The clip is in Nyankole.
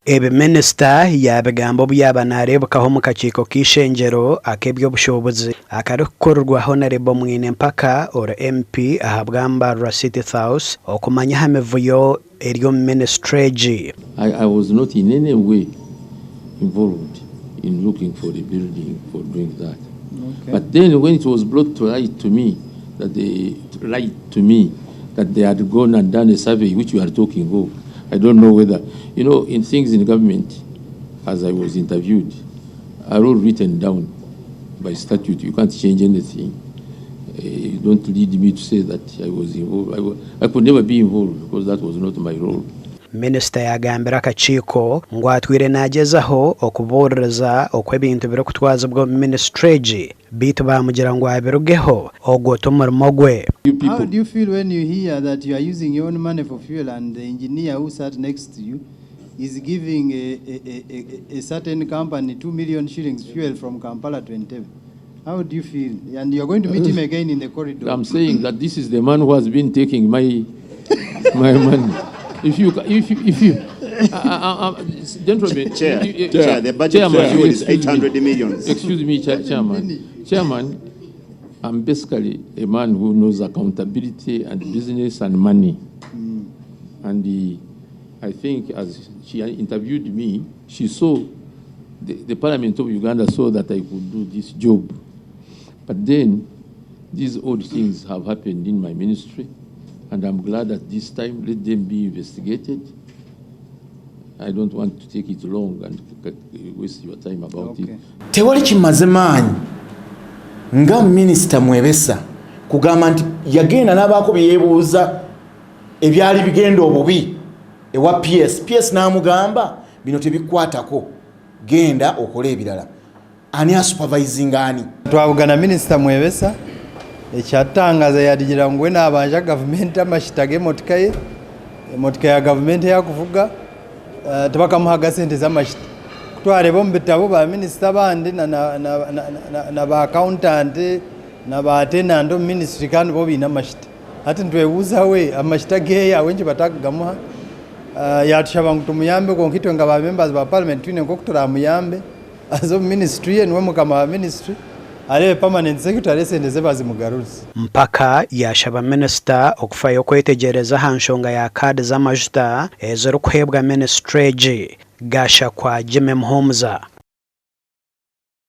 Ebi minisita yaabigamba obu yaaba naareebekaho omu kakiiko k'eishengyero ak'eby'obushuubuzi akarikukurirwa Honarebo Mwine Mpaka ori MP ahabwa Mbarara City South okumanya aha mivuyo eri omu minisiture egi. I was not in any way involved in looking for a building for doing that. But then when it was brought to light to me that they light to me that they had gone and done a survey which we are talking of, I don't know whether, you know, in things in government, as I was interviewed, are all written down by statute. You can't change anything. You don't lead me to say that I was involved. I, I could never be involved because that was not my role. Minisita yaagambira akakiiko ngu atwire naagyezaho okubuuririza oku ebintu birikutwazibwa omu minisiture egi beitu baamugira ngu abirugeho ogwo ti murimo gwe. How do you feel when you hear that you are using your own money for fuel and the engineer who sat next to you is giving a, a, a, a, a certain company 2 million shillings fuel from Kampala to Entebbe? How do you feel? And you are going to meet him again in the corridor. I'm saying that this is the man who has been taking my money. If you, gentlemen, Chair, Chair, the budget Chairman, for fuel is excuse me. 800 millions. Excuse me, Chairman. Chairman, I'm basically a man who knows accountability and business and money. And I think as she interviewed me, she saw the Parliament of Uganda saw that I could do this job. But then these odd things have happened in my ministry, and I'm glad at this time, let them be investigated. I don't want to take it long and waste your time about it. Tewali kimaze maanyi nga minisita Mwebesa kugamba nti yagenda n'abaako bye yeebuuza ebyali bigenda obubi ewa PS, PS n'amugamba bino tebikwatako, genda okole ebirala. Ani asupervisinga ani? Twabugana minisita Mwebesa, ekyatangaza yadigira ngu we nabanja gavumenti amashita g'emotoka ye, emotoka ya gavumenti eyakuvuga, tibakamuhaga sente z'amashita. Kutwareba omu bitabo, ba minisita abandi na ba accountant na ba attendant omu ministry kandi bo biine amashita. Hati nitwebuuza we amashita geye awenki batakagamuha. Yatushaba ngu tumuyambe, konka itwe nga ba members ba parliament twine nk'oku turamuyambe. Aze omu ministry ye, niwe mukama wa ministry, arebe permanent secretary, esente ze bazimugaruze. Mpaka yashaba minisita okufayo kwetegyereza aha nshonga ya kaadi z'amajuta ezirikuheebwa minisiture egi. Gashakwa Jimmy Muhumuza.